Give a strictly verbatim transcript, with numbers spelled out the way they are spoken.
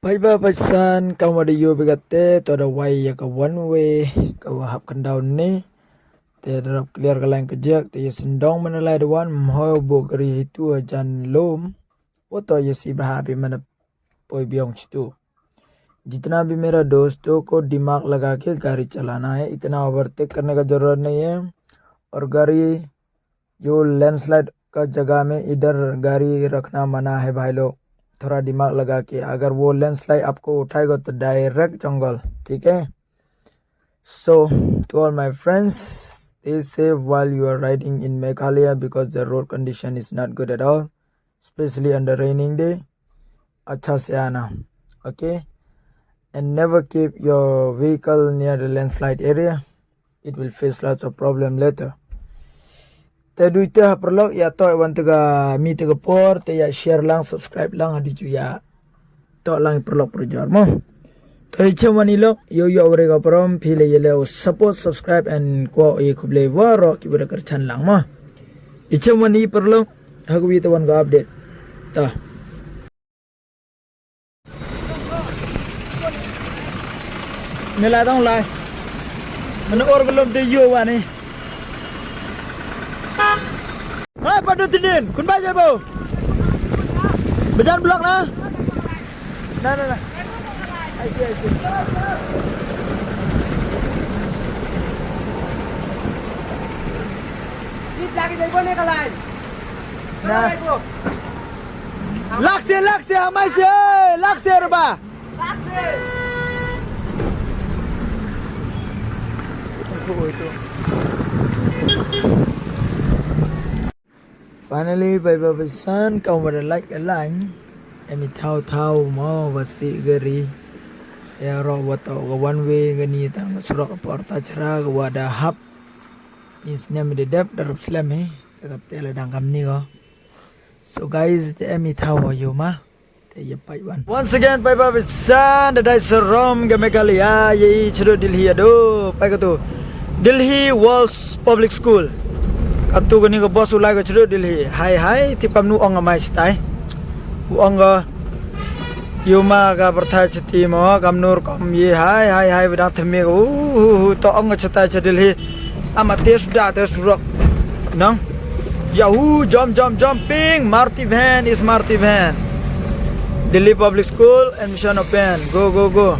Peit ba peit san, kam wa da ïoh bikate, to da wai ïa ka one way, ka wa hap kan down ni. Te da rap clear ka line ka jek, te ïa sendong mana lai da wan, mho bo gari hitu jan lum. Wa to ïa si bha bi mana poi biong chitu. Jitna bhi mera dosto ko dimag laga ke gari chalana hai, itna overtake karne ka zarurat nahi hai. Aur gari jo landslide ka jaga mein idhar gari rakhna mana hai bhai log. Thoda dimag laga ke, agar wo landslide aapko uthayega to direct jungle, theek hai? So, to all my friends, stay safe while you are riding in Meghalaya because the road condition is not good at all, especially on the raining day. Acha se aana, okay? And never keep your vehicle near the landslide area. It will face lots of problem later. Te du ite ha paralok, ïa to wan te ka mi te ka por, te ïa share lang, subscribe lang, ha du ju ïa to lang paralok parajor mo. To ïa chem wan i lok, ïoh ïoh ware ka parom, phi le ïa le support, subscribe and kwah ïa khublei waroh ki ba da kyrchan lang mo. Ïa chem wan i paralok, ha ka wi te wan ka update. Ta. Ni lai tong lai. Mana or belum te ïoh wa ni. Hai, padu tinin. Kun ba je bo. Bajan blok na. Na, na, na. I see, I see. Ni lagi jai bo ni kalai. Na. Lak se, lak se, amai se, lak se re ba. Finally, bhai ba peit san, kam wa da lait ka line. Em i thaw thaw mo wa si gari. Ïa ro wa to ka one way kani tang surok ka por ta chra ka wa da hap. Is nem de dep da rup slem hi. Ka ka tela dang kam ni ko. So guys, te em i thaw wa ïoh ma. Te ïa peit wan. Once again, peit ba peit san, da dai sarom ka Meghalaya, ïa i chaduk Delhi ado, peit katu. Delhi Walls Public School. Katu kani ka bus u lai ka chaduk Delhi. Hai, hai, tip kam nu ong amai sitai. U ong ka, ïoh ma ka pyrthai chati mo, kam nu rukom ïa, hai, hai, hai, ba dang themi ka, uh, uh, uh, to ong ka chatai cha Delhi. Ama te suda te surok. Nang. Yahoo, jump, jump, jumping. Maruti van is Maruti van. Delhi Public School, admission open. Go, go, go.